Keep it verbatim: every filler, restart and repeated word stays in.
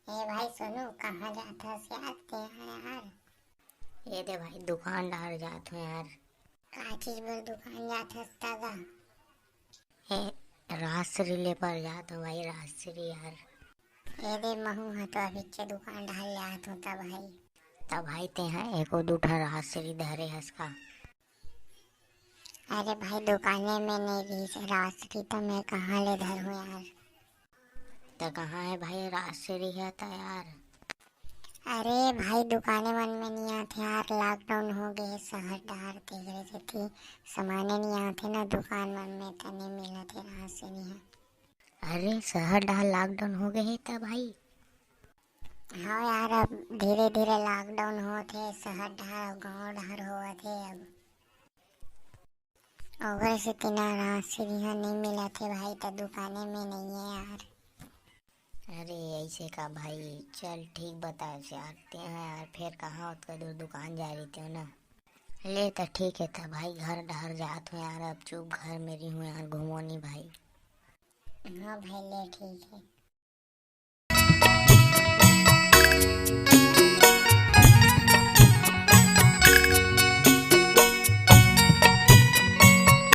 ए भाई सोनू, कहाँ जात हस यार तेहा यार? ए दे भाई, दुकान डहर जात हूँ यार। का चीज बर दुकान जात हस दादा? ए, राजश्री ले बर जात हूँ भाई, राजश्री यार। ए दे, महू ह तो अभिच्चे दुकान डहर जात हूँ त भाई। त भाई तेहा एको दू ठन राजश्री धरे हस का? अरे भाई, दुकाने में नहीं रहिस राजश्री, त मैं कहाँ ले धरूँ यार? त कहाँ है भाई राजश्री है त यार? अरे भाई, दुकाने मन में नहीं आथे यार, lockdown हो गए हे शहर डहर, तेकरे सेती समाने नहीं आथे ना दुकान मन में, त नहीं मिलत हे राजश्री है। अरे, शहर डहर lockdown हो गए हे त भाई? हाँ यार, अब धीरे धीरे lockdown होत हे, शहर डहर अउ गाँव डहर होवत हे अब। ओकर सेती ना राजश्री ह नहीं मिलत हे भाई, त दुकाने में नहीं है यार। अरे ऐसे का भाई, चल ठीक बताए से यार, तेहा यार फिर कहाँ ओतका दूर दुकान जा रही थे ना। ले त ठीक है त भाई, घर डहर जात हूँ यार, अब चुप घर में रही हूँ यार, घूमो नहीं भाई। हाँ भाई, ले ठीक है।